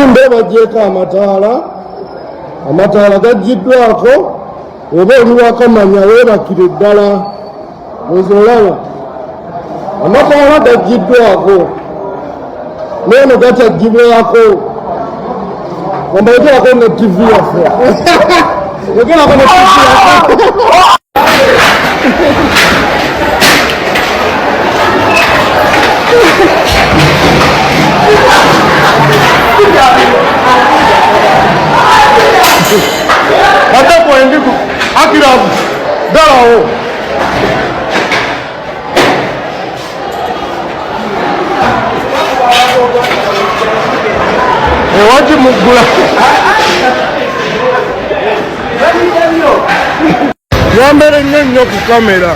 Ekizimbe bagyeko amataala, amataala gaggiddwako, oba oli wakamanya weebakire ddala nze olaba amataala gaggiddwako neeno gakyaggyibwako gamba yogerako ne ttivi yaffe yogerako ne ttivi yaffe. Ate kwendi ku akirabu galawo. Ewaki muggula. Yambere nnyo nnyo ku kamera.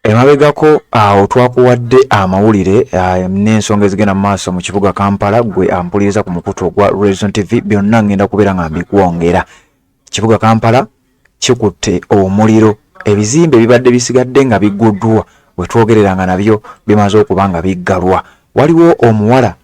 Emabegako awo twakuwadde amawulire eh, n'ensonga ezigenda mu maaso mu kibuga Kampala. Gwe ampuliriza ku mukutu ogwa Horizon TV, byonna ngenda kubeera nga mbikwongera. Kibuga Kampala kikutte omuliro, ebizimbe bibadde bisigadde nga bigguddwa wetwogerera nga nabyo bimaze okuba nga biggalwa. Waliwo omuwala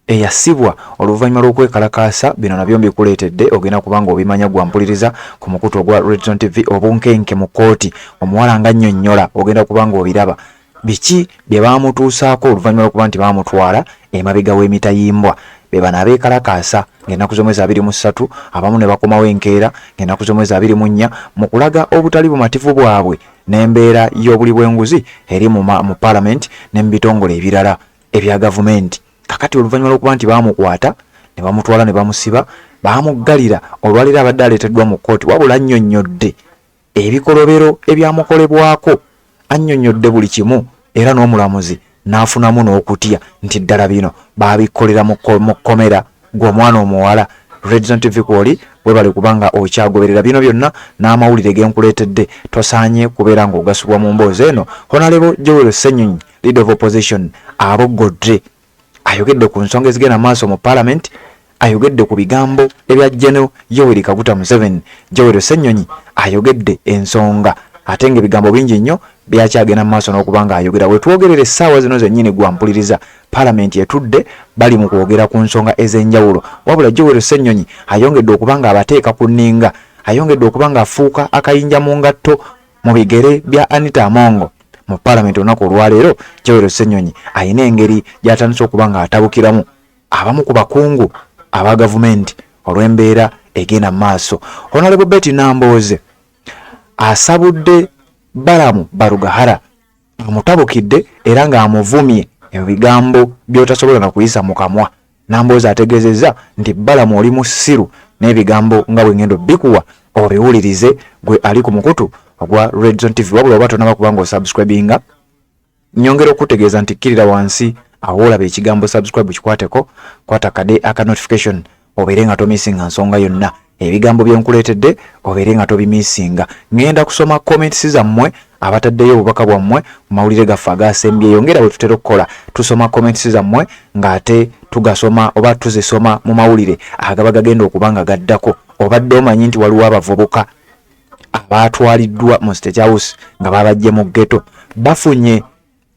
eyasibwa oluvannyuma lw'okwekalakaasa. Bino nabyo mbikuleetedde, ogenda kuba nga obimanya gwa mpuliriza ku mukutu ogwa Redzone TV. Obunkenke mu kkooti, omuwala nga nnyonnyola, ogenda kuba nga obiraba biki bye baamutuusaako oluvannyuma lw'okuba nti baamutwala emabega w'emitayimbwa. Be bano abeekalakaasa ng'ennaku z'omwezi 23, abamu ne bakomawo enkeera ng'ennaku z'omwezi 24, mu kulaga obutali bumativu bwabwe n'embeera y'obuli bw'enguzi eri mu palamenti ne mu bitongole ebirala ebya gavumenti. Kakati oluvannyuma lw'okuba nti baamukwata ne bamutwala ne bamusiba, baamuggalira, olwaleero abadde aleeteddwa mu kkooti wabula annyonnyodde ebikolobero ebyamukolebwako, annyonnyodde buli kimu era n'omulamuzi n'afunamu n'okutya nti ddala bino baabikolera mu kkomera. Gwe omwana omuwala, Redzone TV kwoli, webale kubanga okyagoberera bino byonna n'amawulire genkuleetedde, tosaanye kubeera ng'ogasubwa mu mboozi eno. Honalebo Joel Ssenyonyi, Leader of Opposition, aboggodde, ayogedde ku nsonga ezigenda maaso mu Parliament, ayogedde ku bigambo ebya General Yoweri Kaguta Museveni. Joel Ssenyonyi ayogedde ensonga ate ng'ebigambo bingi nnyo byakyagenda mu maaso n'okuba ng'ayogera. Wetwogerera essaawa zino zennyini, gwampuliriza, Palamenti etudde, bali mu kwogera ku nsonga ez'enjawulo, wabula Joel Ssenyonyi ayongedde okuba ng'abateeka ku nninga, ayongedde okuba ng'afuuka akayinja mu ngatto mu bigere bya Anita Among mu palamenti olunaku olwaleero. Joel Ssenyonyi alina engeri gy'atandise okuba ng'atabukiramu abamu ku bakungu aba gavumenti olw'embeera egenda mu maaso. Honorable Betty Nambooze asabudde Balamu Barugahara, amutabukidde era ng'amuvumye ebigambo by'otasobola na kuyisa mu kamwa. Nambooze ategeezezza nti Balamu oli musiru n'ebigambo nga bwe ngendo bikuwa obiwulirize gwe ali ku mukutu ogwa Red Zone TV. Wabula oba tonaba kuba ng'osubscribinga, nyongera okutegeeza nti kkirira wansi awo olaba ekigambo subscribe, kikwateko, kwata kade aka notification obeere nga tomisinga nsonga yonna, ebigambo bye nkuleetedde obeere nga tobimisinga. Ŋŋenda kusoma comments zammwe abataddeyo obubaka bwammwe mu mawulire gaffe agasembyeyo, ng'era bwe tutera okukola, tusoma comments zammwe ng'ate tugasoma oba tuzisoma mu mawulire agaba gagenda okuba nga gaddako. Obadde omanyi nti waliwo abavubuka abaatwaliddwa mu State House nga babaggye mu ghetto bafunye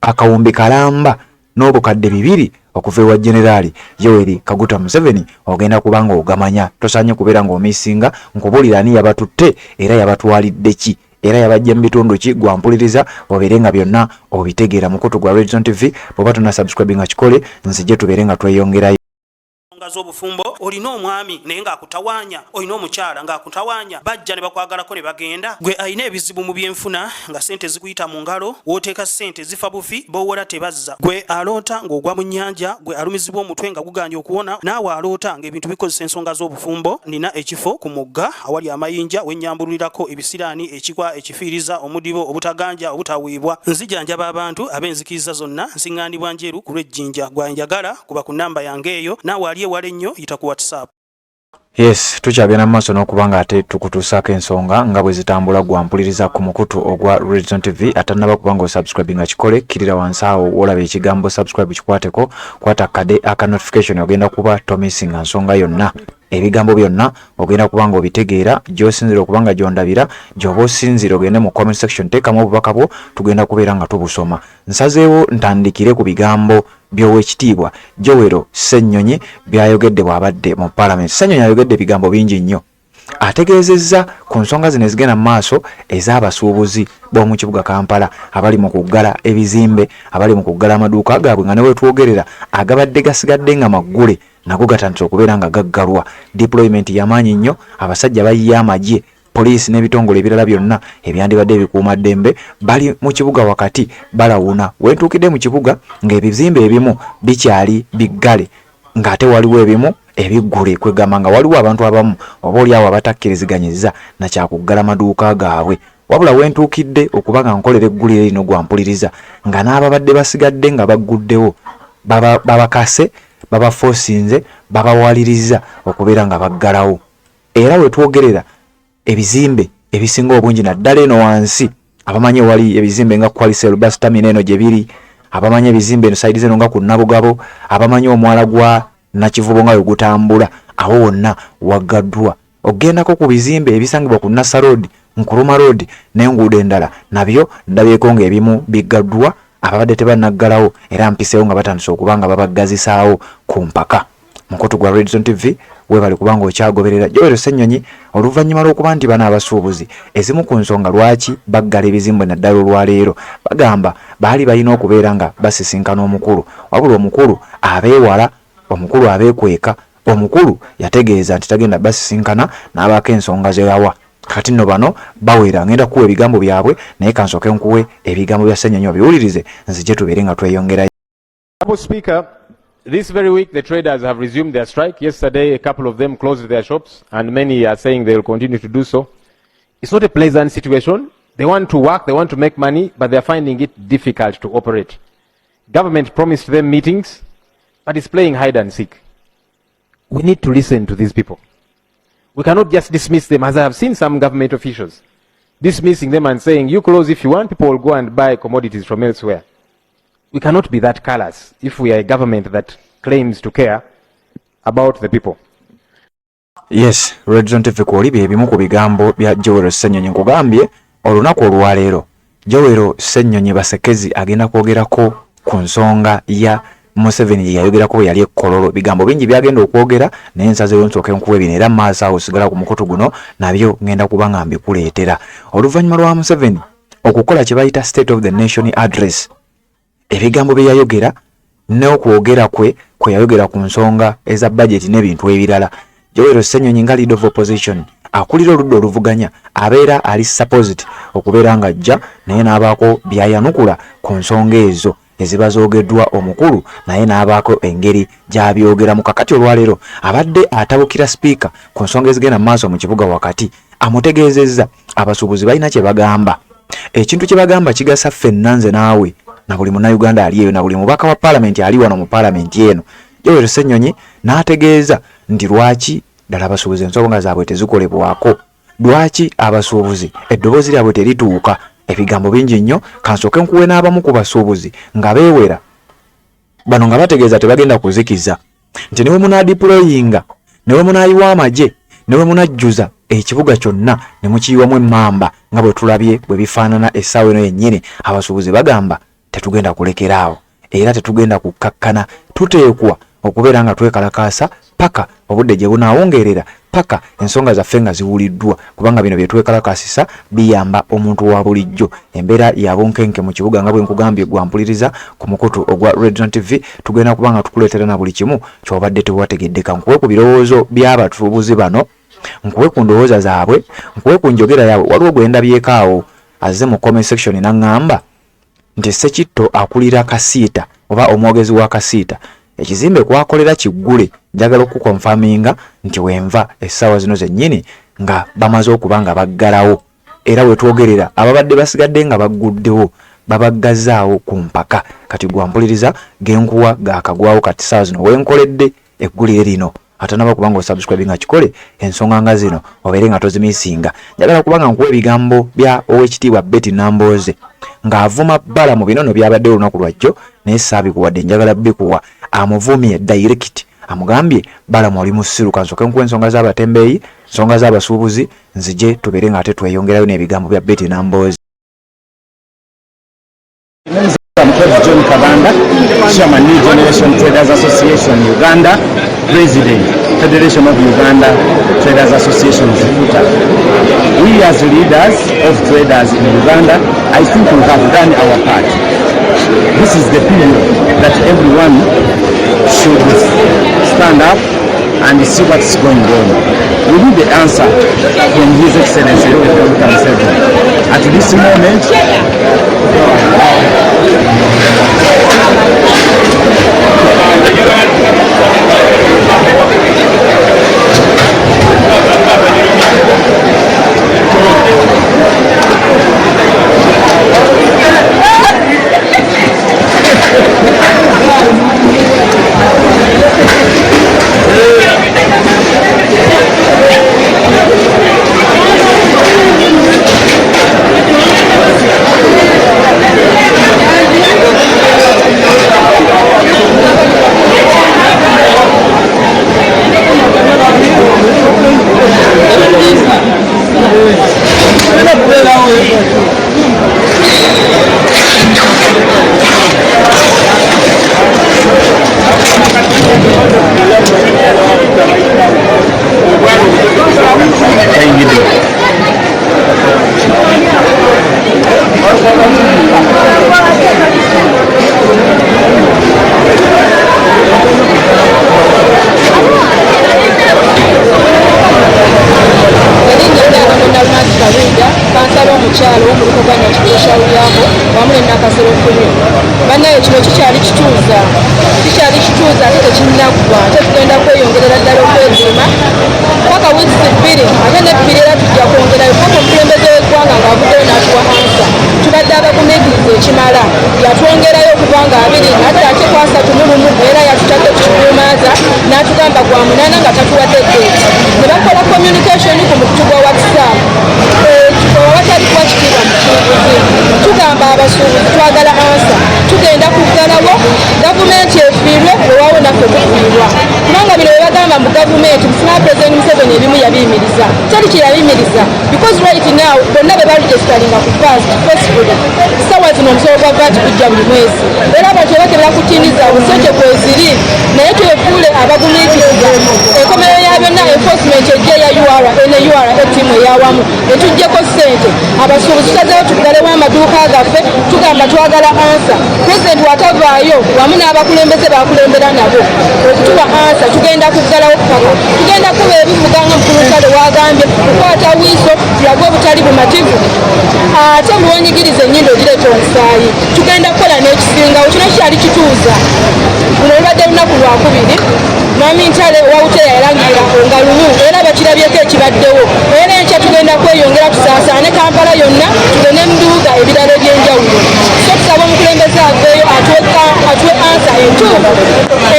akawumbi kalamba n'obukadde 2 okuva ewa Generaali Yoweri Kaguta Museveni? Ogenda kuba nga ogamanya, tosaanye kubeera ng'omisinga. Nkubuulira ani yabatutte era yabatwalidde ki era yabajja mu bitundu ki. Gwampuliriza obeere nga byonna obitegeera mukutu gwa Redzone TV. Bw'oba tonna subscribe nga kikole, nzije tubeere nga tweyongerayo. Ensonga z'obufumbo, olina omwami naye ng'akutawaanya, olina omukyala ng'akutawaanya, bajja ne bakwagalako ne bagenda. Gwe alina ebizibu mu byenfuna nga ssente zikuyita mu ngalo, w'oteeka ssente zifa bufi, b'owola tebazza. Gwe aloota ng'ogwa mu nnyanja, gwe alumizibwa omutwe nga gugaanye okuwona, naawe aloota ng'ebintu bikozesa ensonga z'obufumbo, nnina ekifo ku mugga awali amayinja we nnyambululirako ebisiraani, ekikwa, ekifiiriza, omudibo, obutaganja, obutaweebwa. Nzijanjaba abantu ab'enzikiriza zonna, nsiŋŋaanibwa Njeru ku lw'e Jinja. Gwe anjagala kuba ku nnamba yange eyo, naawe ali ewala ennyo yita ku WhatsApp. Yes, tukyagenda mu maaso n'okuba nga ate tukutuusaako ensonga nga bwe zitambula. Gwampuliriza ku mukutu ogwa Redson TV atannaba kuba nga osubscribe nga kikole, kkirira wansi awo wolaba ekigambo subscribe, kikwateko, kwata kade aka notification, ogenda kuba tomissinga nsonga yonna. Ebigambo byonna ogenda kuba nga obitegeera gy'osinzira okuba nga gy'ondabira, gy'oba osinzira ogende mu comment section, teekamu obubaka bwo, tugenda kubeera nga tubusoma. Nsazeewo ntandikire ku bigambo by'Oweekitiibwa Joel Ssennyonyi by'ayogedde bw'abadde mu Palamenti. Ssennyonyi ayogedde ebigambo bingi nnyo. Ategeezezza ku nsonga zino ezigenda mu maaso ez'abasuubuzi b'omu kibuga Kampala abali mu kuggala ebizimbe, abali mu kuggala amaduuka gaabwe nga ne wetwogerera agabadde gasigadde nga maggule nago gatandise okubeera nga gaggalwa. Deployment yamaanyi nnyo, abasajja bayiye amagye, poliisi n'ebitongole ebirala byonna ebyandibadde ebikuumaddembe bali mu kibuga wakati balawuna. Wentuukidde mu kibuga ng'ebizimbe ebimu bikyali biggale ng'ate waliwo ebimu ebiggule, kwegamba nga waliwo abantu abamu oba oli awo abatakkiriziganyizza na kyakuggala maduuka gaabwe. Wabula wentuukidde okuba nga nkolera eggulire lino gwampuliriza nga n'ababadde basigadde nga bagguddewo babakase, babafoosinze, babawalirizza okubeera nga baggalawo. Era wetwogerera ebizimbe ebisinga obungi naddala eno wansi, abamanyi ewali ebizimbe nga Qualicel bus terminal eno gye biri, abamanyi ebizimbe eno sayidi zeno nga ku Nabugabo, abamanyi omwala gwa Nakivubo nga we gutambula, awo wonna waggaddwa. Okugendako ku bizimbe ebisangibwa ku Nasser Road, Nkrumah Road n'enguudo endala nabyo ndabyeko ng'ebimu biggaddwa, ababadde tebannaggalawo era mpiseewo nga batandise okuba nga babaggazisaawo ku mpaka. Mukutu gwa Redson TV, weebale kubanga okyagoberera. Joel Ssennyonyi oluvannyuma lw'okuba nti bano abasuubuzi ezimu ku nsonga lwaki baggala ebizimbe naddala olwaleero bagamba baali balina okubeera nga basisinkana omukulu, wabula omukulu abeewala, omukulu abeekweka, omukulu yategeeza nti tagenda basisinkana n'abaako ensonga ze yawa. Kati nno bano bawera, ngenda kukuwa ebigambo byabwe, naye kansooke nkuwe ebigambo bya Ssennyonyi obiwulirize nzije tubeere nga tweyongerayo. Speaker, this very week the traders have resumed their strike. Yesterday a couple of them closed their shops and many are saying they will continue to do so. It's not a pleasant situation. They want to work, they want to make money, but they are finding it difficult to operate. Government promised them meetings, but it's playing hide and seek. We need to listen to these people. We cannot just dismiss them, as I have seen some government officials dismissing them and saying, you close if you want, people will go and buy commodities from elsewhere. We cannot be that callous if we are a government that claims to care about the people. Yes, Redson TV kwoli bye bimu ku bigambo bya Joel Ssennyonyi. Nkugambye olunaku olwaleero Joel Ssennyonyi Basekezi agenda kwogerako ku nsonga ya Museveni gye yayogerako bwe yali e Kololo. Bigambo bingi byagenda okwogera, naye nsazeewo nsooke nkuwe bino, era maaso awo sigala ku mukutu guno nabyo ngenda kuba nga mbikuleetera. Oluvannyuma lwa Museveni okukola kye bayita State of the Nation Address, ebigambo bye yayogera n'okwogera kwe kwe yayogera ku nsonga eza bajeti n'ebintu ebirala, Joel Ssenyonyi nga leader of opposition akulira oludda oluvuganya abeera ali supposed okubeera ng'ajja naye n'abaako by'ayanukula ku nsonga ezo eziba zoogeddwa omukulu, naye n'abaako engeri gy'abyogeramu. Kakati olwaleero abadde atabukira sipiika ku nsonga ezigenda mu maaso mu kibuga wakati. Amutegeezezza abasuubuzi balina kye bagamba, ekintu kye bagamba kigasa ffenna, nze naawe na buli munnayuganda ali eyo na buli mubaka wa paalamenti ali wano mu paalamenti eno. Joel Ssenyonyi n'ategeeza nti lwaki ddala abasuubuzi ensonga zaabwe tezikolebwako, lwaki abasuubuzi eddoboozi lyabwe terituuka. Ebigambo bingi nnyo, kansooke nkuwe n'abamu ku basuubuzi nga beewera bano nga bategeeza tebagenda kuzikiza, nti ne bwe munaadiployinga, ne bwe munaayiwa amagye, ne bwe munajjuza ekibuga kyonna ne mukiyiwamu emmamba nga bwe tulabye bwe bifaanana essaawa eno yennyini, abasuubuzi bagamba tetugenda kulekeraawo era tetugenda kukkakkana, tuteekwa okubeera nga twekalakaasa paka obudde gye bunaawungeerera, paka ensonga zaffe nga ziwuliddwa, kubanga bino bye twekalakaasisa biyamba omuntu wa bulijjo. Embeera ya bunkenke mu kibuga nga bwe nkugambye. Gwampuliriza ku mukutu ogwa Redson TV, tugenda kuba nga tukuleetera na buli kimu ky'obadde tewategedde. Kankuwe ku birowoozo by'abatuubuzi bano, nkuwe ku ndowooza zaabwe, nkuwe ku njogera yaabwe. Waliwo gwe ndabyeko awo azze mu comment section n'aŋŋamba nti Ssekitto akulira Kasiita oba omwogezi wa Kasiita ekizimbe kwakolera kiggule. Njagala okukonfaminga nti wenva essaawa zino zennyini nga bamaze okuba nga baggalawo, era wetwogerera ababadde basigadde nga bagguddewo babaggazaawo ku mpaka. Kati gwampuliriza genkuwa gakagwawo kati saawa zino wenkoledde eggulire lino. Atanaba kubanga osubscribe nga kikole, ensonga nga zino obeere nga tozimisinga. Njagala kubanga nkuwa ebigambo bya Owekitiibwa Betty Nambooze ng'avuma bbala mu binono byabadde olunaku lwajjo, naye saabikuwadde, njagala bikuwa. Amuvumye direct, amugambye Balamu oli musiru. Kansooke nkuwa ensonga z'abatembeeyi, ensonga z'abasuubuzi, nzije tubeere nga ate tweyongerayo n'ebigambo bya Betty Nambooze. I'm Coach John Kabanda, Chairman New Generation Traders Association Uganda, President, Federation of Uganda Traders Association ZIFUTA. We as leaders of traders in Uganda, I think we have done our part. This is the period that everyone should stand up and see what's going on. We need the answer from His Excellency Yoweri Kaguta Museveni. At this moment, Erinnya lyange Nalumati Kaluja, kansala omukyalo w'omuluka gwa Nakiteshawulyako wamu ne Nakasero Kumi. Bannaye, kino kikyali kituuza, kikyali kituuza ate tekinnaggwa, ate tugenda kweyongerera ddala okwezima paka weeks 2, ate nebbiri era tujja kwongerayo paka omukulembeze w'eggwanga ng'avuddeyo n'atuwa answer. Tubadde abagumiikiriza ekimala, yatwongerayo okuva nga 20 ate ate ku 31, era yatutadde ku kikuumaaza n'atugamba gwa 8 nga tatuwadde date, ne bakola communication ku mukutu gwa WhatsApp awatali kuwa kitiibwa musuubuzi. Tugamba abasuubuzi twagala answer. Tugenda kuggalawo, gavumenti efiirwe, wewaawo naffe tufiirwa, kubanga bino bwe bagamba mu gavumenti musima President Museveni ebimu yabiyimiriza, teri kyeyabiyimiriza, because right now bonna be baregisteringa ku first forcefully, sawa zino omusolo gwa VAT gujja buli mwezi, era abantu ebakebera ku tini zaabwe sente kweziri. Naye twefuule abagumiikiriza, enkomerero ya byonna enforcement ejja eya URA ne URA ettiimu eyawamu etuggyeko ssente. Abasuubuzi tutazeewo tuggalewo amaduuka gaffe. Tugamba twagala answer. President watavaayo wamu n'abakulembeze bakulembera nabo okutuwa answer, tugenda kuggalawo paka tugenda kuba ebivuga nga mukulu Ntale wagambye, kukwata wiiso tulage obutali bumativu. Ate bwonyigiriza ennyindo ogireeta omusaayi, tugenda kukola n'ekisingawo. Kino kikyali kituuza. Luno lubadde lunaku lwakubiri. Mwami Ntale owawuteya yalangirira nga lumu, era bakirabyeko ekibaddewo. Era enkya tugenda kweyongera tusaasaane Kampala yonna, tugende mu bibuga ebirala ebyenjawulo. So tusaba omukulembeze aveeyo atuwe answer entuufu,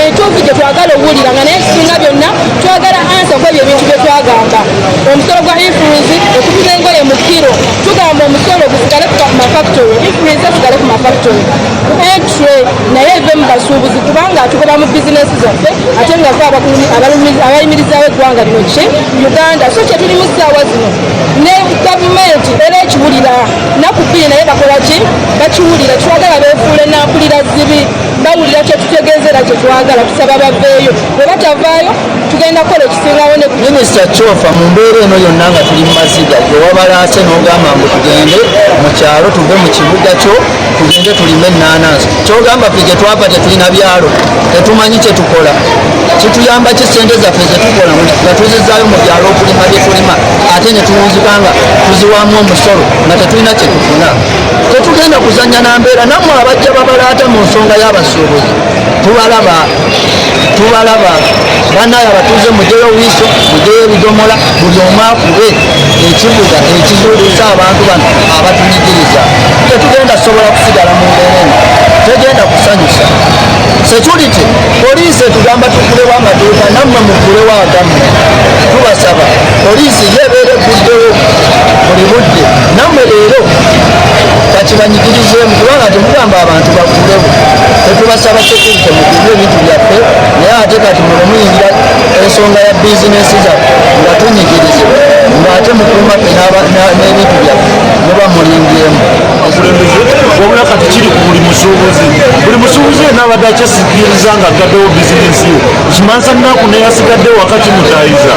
entuufu gye twagala owulira nga, naye ekisinga byonna twagala answer ku ebyo ebintu bye twagamba: omusolo gwa influence, okupima engoye mu kiro. Tugamba omusolo gusigale ku mafactory, influence esigale ku mafactory, entry naye eve mu basuubuzi, kubanga tugoba mu bizinesi zaffe ate nga fe abayimirizaawo eggwanga lino ki Uganda. So kyetulimu ssaawa zino ne gavumenti era ekiwulira naku 2, naye bakola ki? Bakiwulira. Twagala beefuule nampulira zibi, bawulira kyetutegeeza era kyetwagala. Tusaba baveeyo. Bwe batavaayo, tugenda kukola ekisingawo ne Minisita Kyofa, mu mbeera eno yonna nga tuli mu maziga, gwe wabalaase n'ogamba mbu tugende mu kyalo, tuve mu kibuga kyo, tugende tulime ennaanansi. Kyogamba ffe gye twava tetulina byalo, tetumanyi kye tukola? Kituyamba ki sente zaffe zetukola nga tuzizaayo mu byalo okulima bye tulima, ate ne tuwunzika nga tuziwamu omusolo nga tetulina kye tufuna? Tetugenda kuzanya na mbeera. Nammwe abajja babalaata mu nsonga y'abasuubuzi, tubalaba, tubalaba. Bannaye abatuuze, mujeyo wiiso, mujeyo ebidomola, buli omu akube ekibuga ekizuukusa abantu bano abatunyigiriza. Tetugenda sobola kusigala mu mbeera eno, tegenda kusanyusa. Security, poliisi etugambye. Tugamba tukulewo amaduuka, nammwe muggulewo agammwe. Tubasaba poliisi ye ebeera egguddewo buli budde, nammwe leero kakibanyigirizeemu kubanga temugamba abantu baggulewo. Tetubasaba security mugulire ebintu byaffe, naye ate kati muno muyingira ensonga ya bizinensi zaffe nga tunyigirizibwa, ng'ate mukuuma ffe n'ebintu byaffe muba mulimbyemu. Abakulembeze wabula kati kiri ku buli musuubuzi. Buli musuubuzi yenna abadde akyesigiriza nga aggaddewo bizinensi ye kimansa nnaku neyasigadde waka kimutayiza.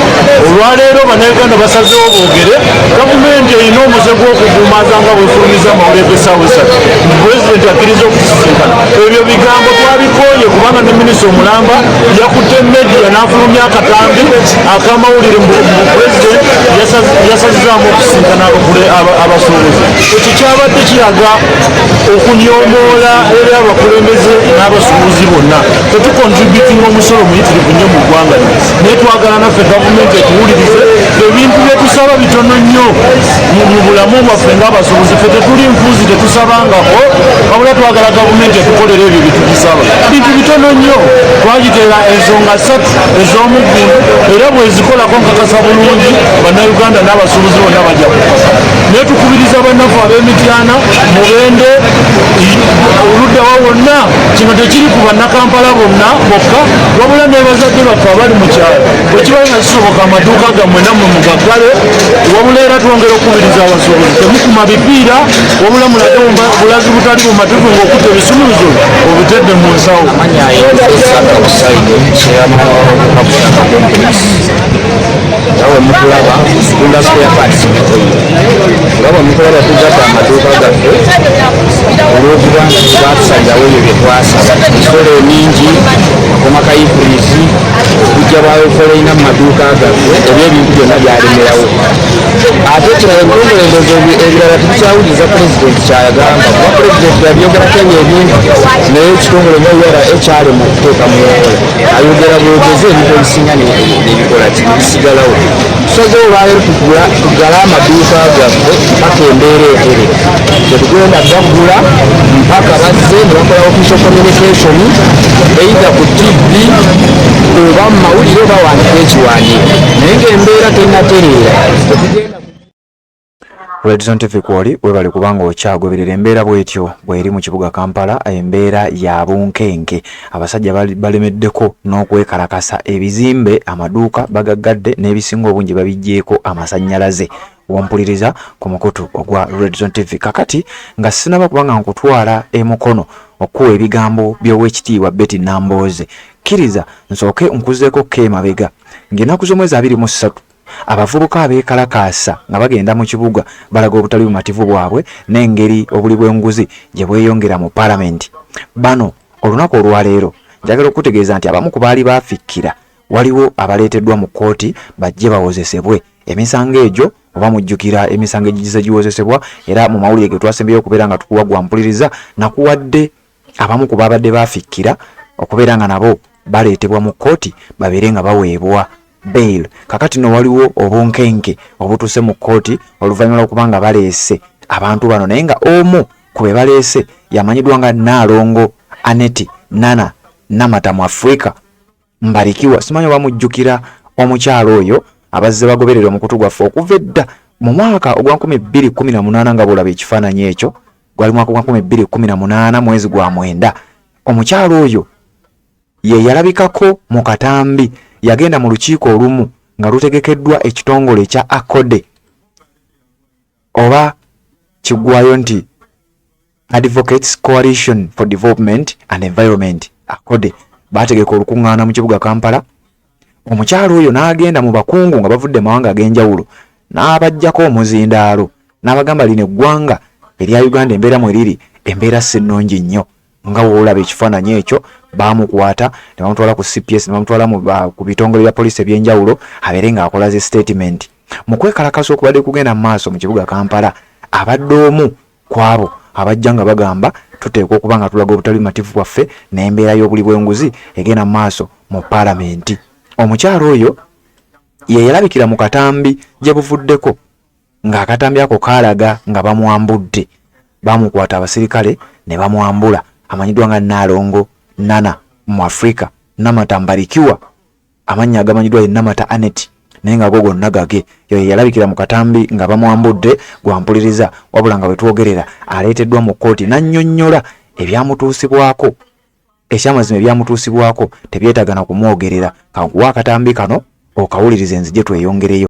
Olwaleero Bannayuganda basazeewo boogere. Gavumenti erina omuze gw'okugumaza nga bwefulumiza amawulire g'essaawa esatu nti pulezidenti akkiriza okutusisinkana. Ebyo bigambo twabikooye kubanga ne minisita omulamba yakutte media n'afulumya akatambi ak'amawulire mbu pulezidenti yasazizaamu okusisinkana abasuubuzi. Ekyo kyabadde kiraga okunyomoola eri abakulembeze n'abasuubuzi bonna. Tetukontributinga omusolo muyitirivu nnyo mu ggwanga lino, naye twagala naffe gavumenti etuwulirize. Ebintu byetusaba bitono nnyo mu bulamu bwaffe ng'abasuubuzi. Ffe tetuli nfuuzi, tetusabangako, wabula twagala gavumenti etukolera ebyo byetugisaba. Bintu bitono nnyo, twagiteera ensonga ssatu ez'omuggundu, era bwezikolako nkakasa bulungi Bannayuganda n'abasuubuzi bonna bajja kukasa. Naye tukubiriza bannaffe ab'Emityana, Mubende, oluddawa wonna, kino tekiri ku Bannakampala bonna bokka, wabula n'ebazadde baffe abali mu kyalo. Bwe kiba nga kisoboka amaduuka gammwe nammwe mugaggale. Wabula era twongera okukubiriza abasuubuzi, temukuma bipiira, wabula mulage bulazi butali bumativu ng'okutta ebisumuluzo obitedde mu nsawo. Nga bwe mutulaba tunda spare parts ne oil. Nga bwe mutulaba tugadde amaduuka gaffe olw'okuba nti baatusalirawo ebyo bye twasaba, emisolo emingi, akoma ka ifrizi, okujja ba foreigner mu maduuka gaffe, ebyo ebintu byonna byalemerawo. Ate ekirala, ebitongole endowooza ebirala tebikyawuliriza pulezidenti kyayagamba, kuba pulezidenti yabyogerako ebyo ebintu, naye ekitongole nga URA kyalema okuteeka mu nkola. Ayogera bwogezi, ebintu ebisinga nebikola ki, nebisigalawo. Tusazeewo olwaleero tuggale amaduuka gaffe mpaka embeera etere. Tetugenda gaggula mpaka bazze ne bakola official communication, either ku TV oba mu mawulire oba wandika ekiwandiiko, naye ng'embeera tennatereera tetugenda. Redzone TV kwoli, webale kubanga okyagoberera. Embeera bwetyo bweri mu kibuga Kampala, embeera ya bunkenke. Abasajja balemeddeko n'okwekalakasa, ebizimbe, amaduuka bagaggadde, n'ebisinga obungi babiggyeko amasannyalaze. Wompuliriza ku mukutu ogwa Redzone TV, kakati nga sinaba kubanga nkutwala emukono okuwa ebigambo by'Owekitiibwa Betty Nambooze, kkiriza nsooke nkuzeeko ko emabega ng'ennaku z'omwezi 23 abavubuka abeekalakaasa nga bagenda mu kibuga balaga obutali bumativu bwabwe n'engeri obuli bw'enguzi gye bweyongera mu palamenti. Bano olunaku olwaleero njagala okutegeeza nti abamu ku baali baafikkira waliwo abaleeteddwa mu kkooti bajje bawozesebwe emisango egyo. Oba mujjukira emisango egigize giwozesebwa, era mu mawulire ge twasembyeyo okubeera nga tukuwa gwa mpuliriza, nakuwadde abamu ku baabadde baafikkira okubeera nga nabo baleetebwa mu kkooti babeere nga baweebwa bail. Kakati no waliwo obunkenke obutuuse mu kkooti oluvannyuma lw'okuba nga baleese abantu bano, naye nga omu ku be baleese yamanyiddwa nga Nnaalongo Aneti Nana Namata mu Afrika Mbarikiwa. Simanyi oba mujjukira omukyalo oyo, abazze bagoberera omukutu gwaffe okuva edda mu mwaka ogwa 2018. Nga bw'olaba ekifaananyi ekyo, gwali mwaka gwa 2018 mwezi gwa 9. Omukyalo oyo ye yalabikako mu katambi, yagenda mu lukiiko olumu nga lutegekeddwa ekitongole ekya Akode, oba kiggwayo nti Advocates Coalition for Development and Environment, Akode. Baategeka olukuŋŋaana mu kibuga Kampala. Omukyalo oyo n'agenda mu bakungu nga bavudde mawanga ag'enjawulo, n'abaggyako omuzindaalo n'abagamba lino eggwanga erya Uganda embeera mwe liri, embeera si nnungi nnyo. Nga woolaba ekifaananyi ekyo, baamukwata ne bamutwala ku CPS, ne bamutwala ku bitongole bya poliisi eby'enjawulo abeere ng'akola zi statement. Mu kwekalakasa okubadde kugenda mu maaso mu kibuga Kampala, abadde omu ku abo abajja nga bagamba tuteekwa okuba nga tulaga obutali bumativu bwaffe n'embeera y'obuli bw'enguzi egenda mu maaso mu palamenti. Omukyalo oyo ye yalabikira mu katambi gye buvuddeko, ng'akatambi ako kaalaga nga bamwambudde, bamukwata abasirikale ne bamwambula, amanyiddwa nga Nnaalongo Nana mu Afrika. Namata Mbarikiwa amannya agamanyiddwa ye Namata Annet naye nga go gonna gage. Yoyo yalabikira mu katambi nga bamwambudde gwampuliriza, wabula nga wetwogerera aleeteddwa mu kkooti n'annyonnyola ebyamutuusibwako. Ekyamazima ebyamutuusibwako tebyetaaga na kumwogerera. Kankuwa akatambi kano okawulirize nzije tweyongereyo.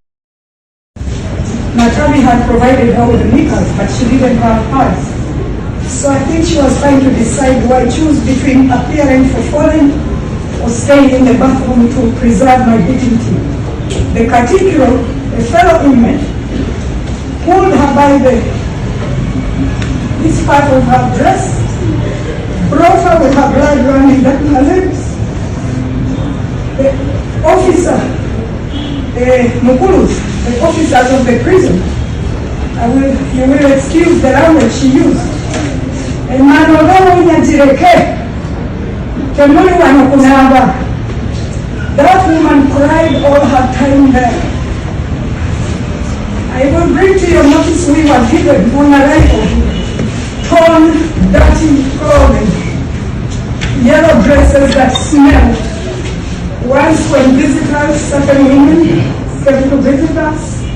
Natabi had provided her with knickers, but she didn't have pads. So I think she was trying to decide, do I choose between appearing for falling or staying in the bathroom to preserve my dignity? The Katikiro, a fellow inmate, pulled her by the this part of her dress, brought her with her blood running down her lips. The officer, the Mukulus, the officers of the prison, you will excuse the language she used. Emmanuel Gawunya Jireke, temuli wano kunaaba. That woman cried all her time there. I will bring to your notice we were given on arrival torn, dirty clothing, yellow dresses that smelled. Once when visitors, certain women came to visit us,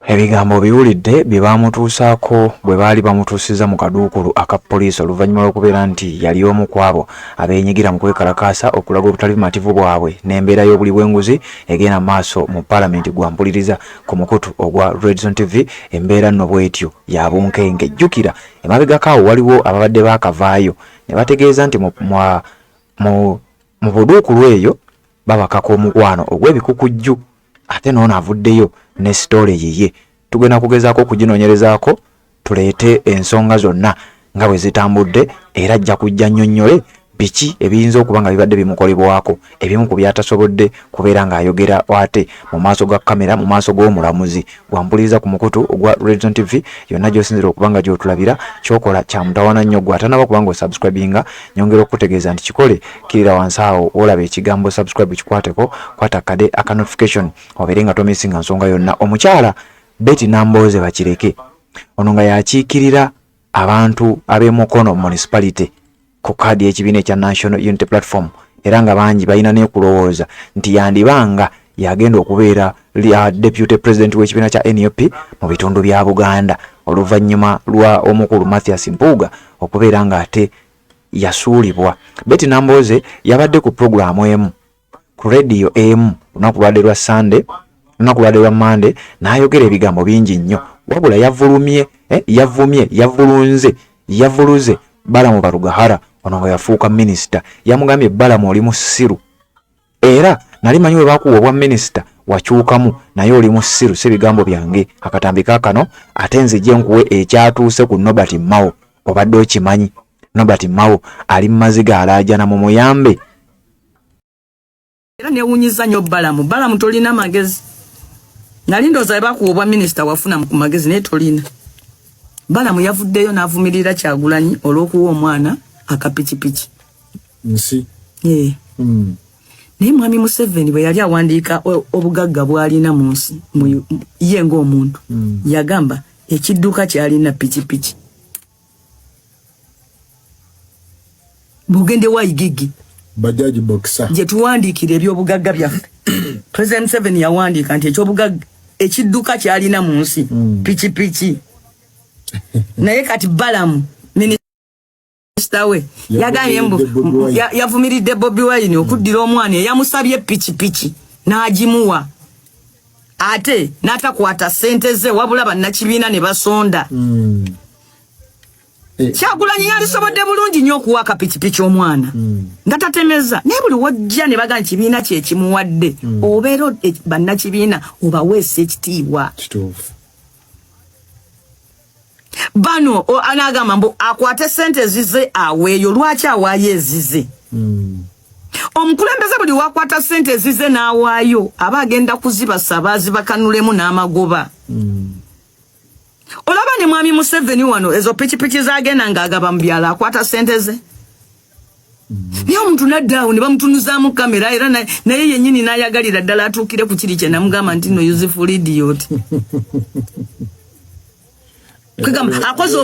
Ebigambo obiwulidde bye baamutuusaako bwe baali bamutuusizza mu kaduukulu aka poliisi oluvannyuma lw'okubeera nti yali omu ku abo abeenyigira mu kwekalakaasa okulaga obutali bumativu bwabwe n'embeera y'obuli bw'enguzi egenda mu maaso mu palamenti. Gwampuliriza ku mukutu ogwa Redzone TV, embeera nno bw'etyo ya bunkenke. Jjukira emabegako awo waliwo ababadde baakavaayo ne bategeeza nti mu buduukulu eyo babakaka omukwano ogw'ebikukujju, ate n'ono avuddeyo ne sitoole yiye. Tugenda kugezaako okuginoonyerezaako tuleete ensonga zonna nga bwe zitambudde, era ajja kujja nnyonnyole biki ebiyinza okuba nga bibadde bimukolebwako, ebimu ku byatasobodde kubeera ng'ayogera ate mu maaso ga kamera, mu maaso g'omulamuzi. Gwampuliriza ku mukutu ogwa Redzone TV yonna gy'osinzira okuba nga gy'otulabira, kyokola kya mutawaana nnyo. Gwe atanaba kuba nga osubscribinga, nyongera okukutegeeza nti kikole. Kirira wansi awo olaba ekigambo subscribe, kikwateko, kwata kade aka notification obeere nga tomisinga nsonga yonna. Omukyala Betty Nambooze Bakireke ono nga yakiikirira abantu ab'e Mukono Municipality ku kaadi y'ekibiina ekya National Unity Platform, era nga bangi balina n'ekulowooza nti yandibanga yagenda okubeera deputy president w'ekibiina kya NUP mu bitundu bya Buganda oluvannyuma lwa omukulu Mathias Mpuuga okubeera nga ate yasuulibwa. Betty Nambooze yabadde ku pulogulaamu emu ku rediyo emu lunaku lwadde lwa Sunday, lunaku lwadde lwa Monday, n'ayogera ebigambo bingi nnyo, wabula yavulumye, yavumye, yavulunze, yavuluze Balamu Barugahara ono nga yafuuka minisita. Yamugambye, Balamu oli musiru, era nali manyi we bakuwa obwa minisita wakyukamu, naye oli musiru, si bigambo byange. Akatambi kaakano ate nzije nkuwe ekyatuuse ku Norbert Mao. Obadde okimanyi Norbert Mao ali mu maziga, alaajana mu muyambe. Era newunyiza nnyo Balamu. Balamu tolina magezi. Nali ndowooza bakuwa obwa minisita wafuna ku magezi, naye tolina. Balamu yavuddeyo n'avumirira Kyagulanyi olw'okuwa omwana akapikipiki. Nsi. Yeah. Naye mwami Museveni bwe yali awandiika obugagga bw'alina mu nsi ye ng'omuntu, yagamba ekidduka ky'alina pikipiki. Bw'ogende wa Igigi Bajaji Boxer gye tuwandiikira ebyobugagga byaffe, President Museveni yawandiika nti ekyobugagga ekidduka ky'alina mu nsi pikipiki. Naye kati Balamu minisita we yagambye mbu yavumiridde Bobi Wine okuddira omwana eyamusabye pikipiki n'agimuwa, ate n'atakwata ssente ze, wabula bannakibiina ne basonda. Kyagulanyi yalisobodde bulungi nnyo okuwa akapikipiki omwana nga tatemeza, naye buli wojja ne bagamba kibiina kye kimuwadde, obeera bannakibiina obaweesa ekitiibwa. Kituufu. Bano anagamba mbu akwate sente ezize aweeyo. Lwaki awaayo ezize? Omukulembeze buli wakwata sente ezize n'awaayo aba agenda kuzibasaba azibakanulemu n'amagoba. Olaba ne mwami Museveni wano ezo pikipiki zagenda ng'agaba mu byalo akwata sente ze, naye omuntu nadda awo ne bamutunuzaamu kamera, era naye yennyini n'ayagalira ddala atuukire ku kiri kye namugamba nti no useful idiot. Kwegamba akoze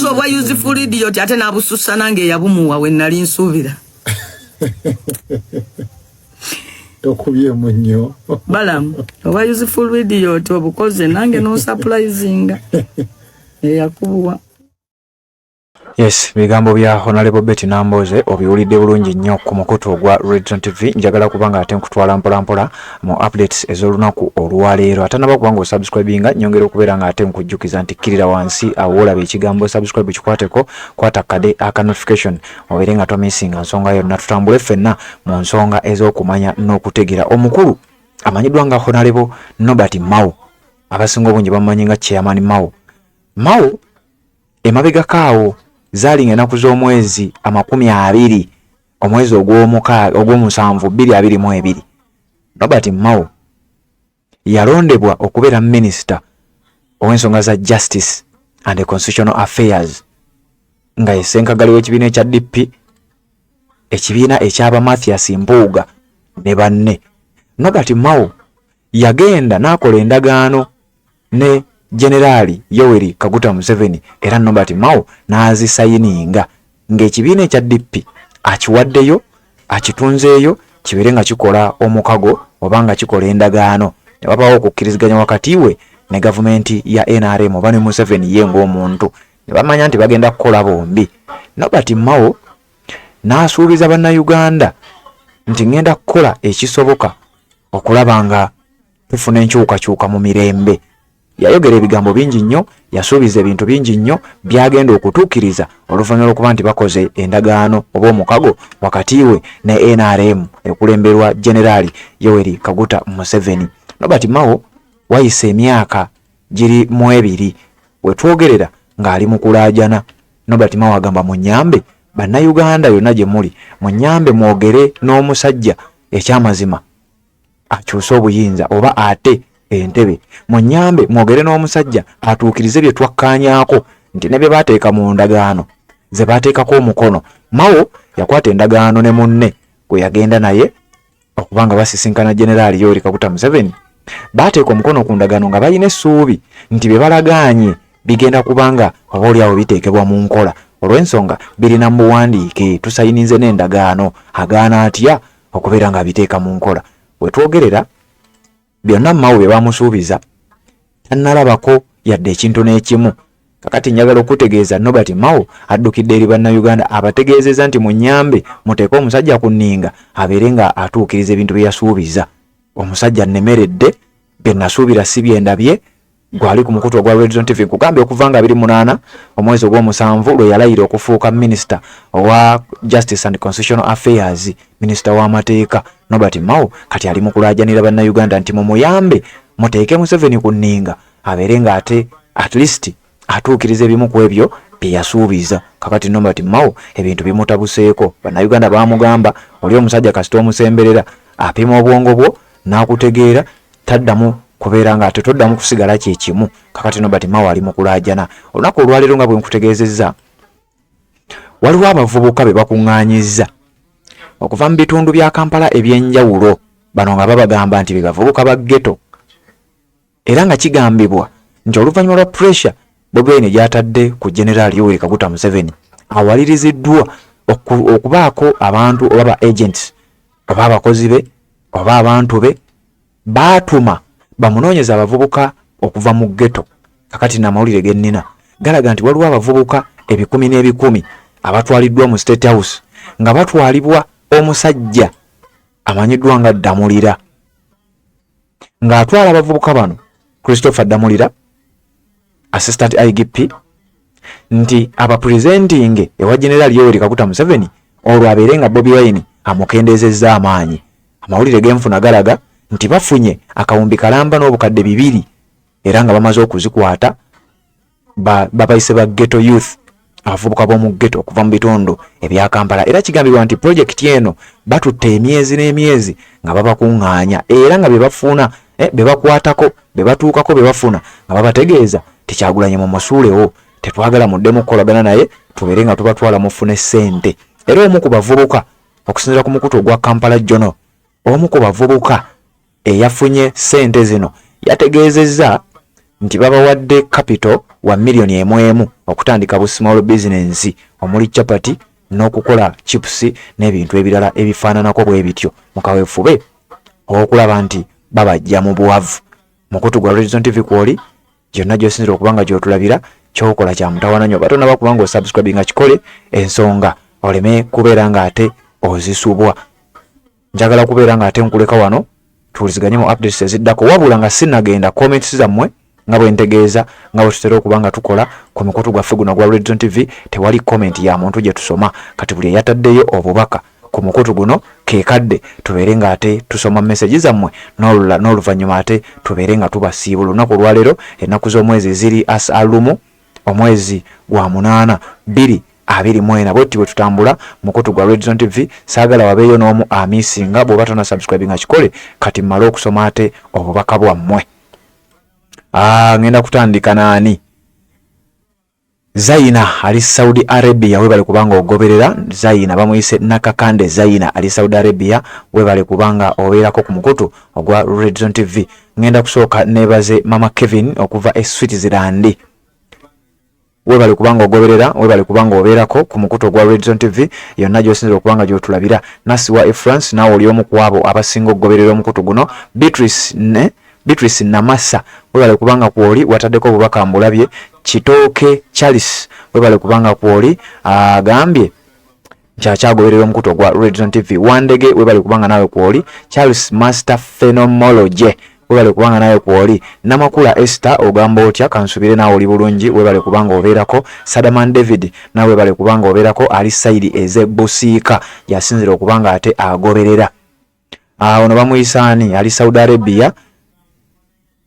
obwa useful idiot ate n'abusussa nange eyabumuwa we nali nsuubira. Tokubyemu nnyo. Balamu oba useful idiot obukoze nange nosupplizinga eyakubuwa. Yes, bigambo bya Honorable Betty Namboze obiwulidde bulungi nnyo ku mukutu ogwa Redson TV. Njagala kubanga ate nkutwala mpola mpola mu updates ez'olunaku olwaleero. Atanaba kubanga osubscribinga, nyongera okubeera nga ate nkujjukiza nti kkirira wansi awo olaba ekigambo subscribe, kikwateko, kwata kade aka notification obeere nga tomissinga nsonga yonna, tutambule ffenna mu nsonga ez'okumanya n'okutegera. Omukulu amanyiddwa nga Honorable Norbert Mao, abasinga obungi bamumanyi nga Chairman Mao. Mao emabegako awo zaali nga ennaku z'omwezi 20 omwezi ogw'omusanvu 2022, Norbert Mao yalondebwa okubeera minisita ow'ensonga za Justice and Constitutional Affairs, nga ye ssenkagali w'ekibiina ekya DP, ekibiina ekyaba Mathias Mpuuga ne banne. Norbert Mao yagenda n'akola endagaano ne Generaali Yoweri Kaguta Museveni, era Norbert Mao n'azisayininga ng'ekibiina ekya DP akiwaddeyo, akitunzeeyo kibeere nga kikola omukago oba nga kikola endagaano, ne wabaawo okukkiriziganya wakati we ne gavumenti ya NRM oba ne Museveni ye ng'omuntu, ne bamanya nti bagenda kukola bombi. Norbert Mao n'asuubiza Bannayuganda nti ŋŋenda kukola ekisoboka okulaba nga tufuna enkyukakyuka mu mirembe. Yayogera ebigambo bingi nnyo, yasuubiza ebintu bingi nnyo byagenda okutuukiriza oluvannyuma lw'okuba nti bakoze endagaano oba omukago wakati we ne NRM ekulemberwa Generaali Yoweri Kaguta Museveni. Norbert Mao wayise emyaka giri mu ebiri wetwogerera ng'ali mu kulaajana. Norbert Mao agamba, munyambe Bannayuganda yonna gye muli, munyambe mwogere n'omusajja ekyamazima akyuse obuyinza oba ate entebe, munyambe mwogere n'omusajja atuukirize bye twakkaanyaako nti ne bye baateeka mu ndagaano ze baateekako omukono. Mao yakwata endagaano ne munne gwe yagenda naye okuba nga basisinkana Generaali Yoweri Kaguta Museveni. Baateeka omukono ku ndagaano nga balina essuubi nti bye balagaanye bigenda kubanga oba oliawo biteekebwa mu nkola, olw'ensonga birina mu buwandiike, tusayininze n'endagaano, agaana atya okubeera ng'abiteeka mu nkola? Wetwogerera byonna Mao bye bamusuubiza tannalabako yadde ekintu n'ekimu. Kakati njagala okutegeeza Norbert Mao addukidde eri Bannayuganda abategeezezza nti munyambe muteeke omusajja ku nninga abeere nga atuukiriza ebintu bye yasuubiza. Omusajja nnemeredde, bye nasuubira si bye ndabye. Gwali ku mukutu ogwa Red Zone TV, nkugambye okuva nga 28 omwezi ogw'omusanvu lwe yalayira okufuuka minisita owa Justice and Constitutional Affairs, minisita w'amateeka Norbert Mao kati ali mu kulaajanira Bannayuganda nti mumuyambe muteeke Museveni ku nninga abeere ng'ate at least atuukiriza ebimu ku ebyo bye yasuubiza. Kakati Norbert Mao ebintu bimutabuseeko. Bannayuganda baamugamba oli omusajja kasita omusemberera apima obwongo bwo n'akutegeera, taddamu kubeera nga ate toddamu kusigala kye kimu. Kakati Norbert Mao ali mu kulaajana. Olunaku olwaleero nga bwe nkutegeezezza, waliwo abavubuka be bakuŋŋaanyizza okuva mu bitundu bya Kampala eby'enjawulo, bano nga babagamba nti be bavubuka ba ghetto, era nga kigambibwa nti oluvannyuma lwa pressure Bobi Wine gy'atadde ku Generaali Yoweri Kaguta Museveni, awaliriziddwa okubaako abantu oba ba agents oba abakozi be oba abantu be baatuma bamunoonyeza abavubuka okuva mu ghetto. Kakati n'amawulire ge nnina galaga nti waliwo abavubuka ebikumi n'ebikumi abatwaliddwa mu State House nga batwalibwa omusajja amanyiddwa nga Ddamulira, ng'atwala abavubuka bano, Christopher Ddamulira, Assistant IGP, nti abapresentinge ewa General Yoweri Kaguta Museveni, olwo abeere nga Bobi Wine amukendeezezza amaanyi. Amawulire genfuna galaga nti bafunye akawumbi kalamba n'obukadde 200, era nga bamaze okuzikwata babayise ba ghetto youth, abavubuka b'omu ghetto okuva mu bitundu ebya Kampala. Era kigambibwa nti pulojekiti eno batutte emyezi n'emyezi nga babakuŋŋaanya, era nga bye bafuna, be bakwatako, be batuukako, be bafuna nga babategeeza ti Kyagulanyi mumusuulewo, tetwagala muddemu kukolagana naye, tubeere nga tubatwala mufune ssente. Era omu ku bavubuka, okusinziira ku mukutu ogwa Kampala Journal, omu ku bavubuka eyafunye ssente zino yategeezezza nti babawadde capital wa miliyoni emu emu okutandika bu small business omuli chapati, n'okukola chipusi n'ebintu ebirala ebifaananako bwe bityo mu kaweefube ow'okulaba nti babajja mu bwavu. Mukutu gwa Red Zone TV kwoli gyonna gy'osinzira okuba nga gy'otulabira kyokola kya mutawaana nnyo oba tonaba kuba nga osubscribinga kikole ensonga oleme kubeera ng'ate ozisubwa. Njagala kubeera ng'ate nkuleka wano tuwuliziganye mu updates eziddako wabula nga sinagenda comments zammwe nga bwe ntegeeza nga bwe tutera okuba nga tukola ku mukutu gwaffe guno ogwa Red Zone TV tewali comment ya muntu gye tusoma kati buli eyataddeyo obubaka ku mukutu guno kekadde tubeere nga ate tusoma message zammwe n'olula n'oluvannyuma ate tubeere nga tubasiibula olunaku olwaleero ennaku z'omwezi ziri asalumu omwezi gwa munaana bbiri 24 bwetti bwe tutambula mukutu gwa Red Zone TV saagala wabeeyo n'omu amisinga bw'oba tona subscribe nga kikole kati mmale okusoma ate obubaka bwammwe ah, ngenda kutandika naani Zaina ali Saudi Arabia webale kubanga ogoberera Zaina bamuyise Nakakande Zaina ali Saudi Arabia webale kubanga obeerako ku mukutu ogwa Red Zone TV ngenda kusooka nebaze Mama Kevin okuva e Switzerland webale kubanga ogoberera webale kubanga obeerako ku mukutu ogwa Red Zone TV yonna gy'osinzira okuba nga gy'otulabira Nasiwa e France naawe oli omu ku abo abasinga okugoberera omukutu guno Beatrice ne Beatrice Namasa webale kubanga kwoli wataddeko obubaka mbulabye Kitooke Charles webale kubanga kwoli agambye nti akyagoberera omukutu ogwa Red Zone TV Wandege webale kubanga naawe kwoli Charles Master Phenomenology webale kubanga naawe kwoli Namakula Esther ogamba otya kansubire naawe oli bulungi webale kubanga obeerako Sadaman David naawe webale kubanga obeerako ali sayidi ez'e Busiika yasinzira okubanga ate agoberera Ah, ono bamuyisa ani ali Saudi Arabia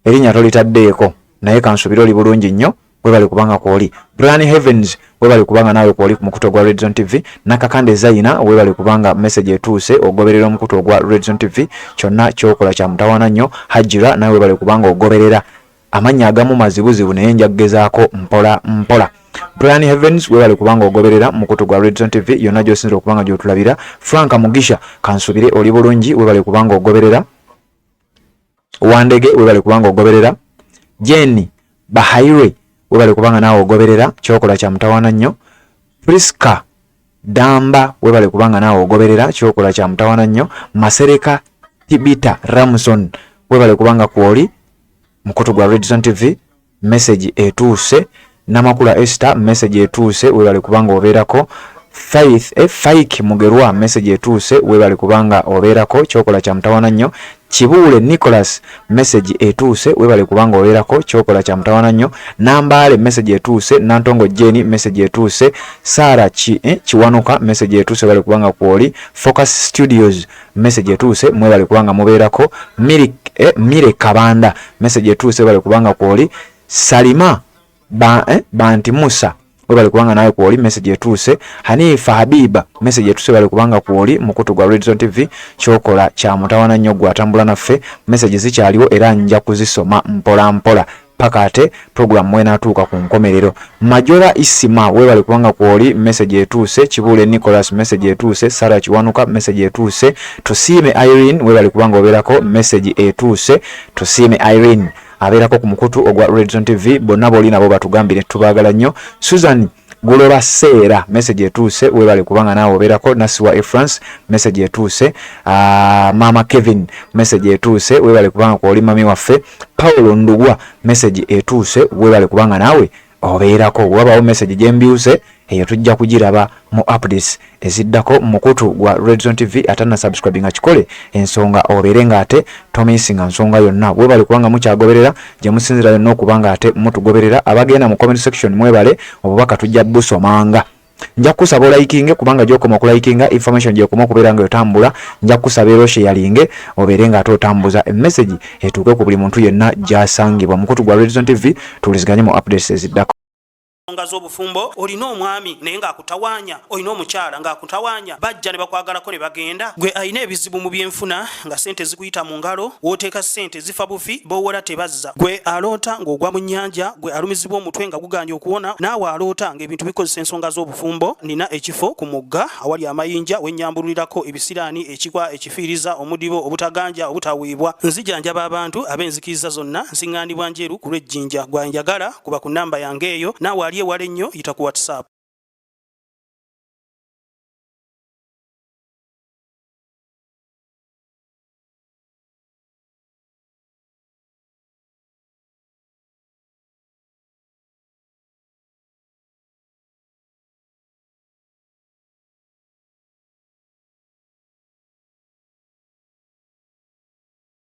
erinnya tolitaddeeko naye kansubire oli bulungi nnyo webale kubanga kwoli Brian Heavens webale kubanga naawe kwoli ku mukutu ogwa Red Zone TV Nakakande Zaina webale kubanga message etuuse ogoberera omukutu ogwa Red Zone TV kyonna kyokola kya mutawaana nnyo Hajira nawe webale kubanga ogoberera Amannya agamu mazibuzibu naye nja kugezaako mpola mpola. Brian Heavens webale kubanga ogoberera mukutu gwa Red Zone TV yonna gy'osinzira okuba nga gy'otulabira. Frank Mugisha kansubire oli bulungi webale kubanga ogoberera. Wandege webale kubanga ogoberera. Jane Bahaire webale kubanga naawe ogoberera kyokola kya mutawaana nnyo. Priska Damba webale kubanga naawe ogoberera kyokola kya mutawaana nnyo. Masereka Tibita Ramson webale kubanga kwoli mukutu gwa Red Zone TV message etuuse. Namakula Esther message etuuse webale kubanga obeerako. Faith eh, Faik Mugerwa message etuuse webale kubanga obeerako kyokola kya mutawaana nnyo. Kibuule Nicholas message etuuse webale kubanga obeerako kyokola kya mutawaana nnyo. Nambaale message etuuse. Nantongo Jane message etuuse. Sarah Ki, eh, Kiwanuka message etuuse webale kubanga kwoli. Focus Studios message etuuse mwebale kubanga mubeerako. Mire, eh, Mire Kabanda message etuuse webale kubanga kwoli. Salima ba, eh, Banti Musa webale kubanga nawe kwoli message etuuse. Hanifa Habiba message etuuse webale kubanga kwoli mukutu gwa Red Zone TV kyokola kya mutawana nnyo gwe atambula naffe message zikyaliwo era nja kuzisoma mpola mpola paka ate program mwenatuuka ku nkomerero. Majora Isima webale kubanga kwoli message etuuse. Kibuule Nicholas message etuuse. Sarah Kiwanuka message etuuse. Tusiime Irene webale kubanga obeerako message etuuse. Tusiime Irene abeerako ku mukutu ogwa Red Zone TV bonna boli nabo batugambire tubaagala nnyo. Susan Guloba Seera message etuuse webale kubanga naawe obeerako. Nasiwa e France message etuuse. Maama Kevin message etuuse webale kubanga kwoli mami waffe. Paulo Ndugwa message etuuse webale kubanga naawe obeerako. Wabawo message gyembyuse eyo tujja kugiraba mu updates eziddako mukutu gwa Red Zone TV. Atanna subscribe nga kikole ensonga obeere nga ate tomisinga nsonga yonna. Webale kubanga mukyagoberera gye musinzira yonna okuba nga ate mutugoberera. Abagenda mu comment section mwebale obubaka tujja busomanga. Nja kukusaba olayikinge kubanga gy'okoma okulayikinga information gy'ekoma okubeera nga otambula. Nja kukusaba era osheyalinge obeere nga ate otambuza emessage etuuke ku buli muntu yenna gy'asangibwa. Mukutu gwa Red Zone TV tuwuliziganye mu updates eziddako. Ensonga z'obufumbo olina omwami naye ng'akutawaanya olina omukyala ng'akutawaanya bajja ne bakwagalako ne bagenda gwe alina ebizibu mu byenfuna nga ssente zikuyita mu ngalo w'oteeka ssente zifa bufi b'owola tebazza gwe aloota ng'ogwa mu nnyanja gwe alumizibwa omutwe nga gugaanye okuwona naawe aloota ng'ebintu bikozesa ensonga z'obufumbo nina ekifo ku mugga awali amayinja we nnyambululirako ebisiraani ekikwa ekifiiriza omudibo obutaganja obutaweebwa nzijanjaba abantu ab'enzikiriza zonna nsiŋŋaanibwa Njeru ku lw'e Jinja gwe anjagala kuba ku nnamba yange eyo naawe ali ewala ennyo yita ku WhatsApp.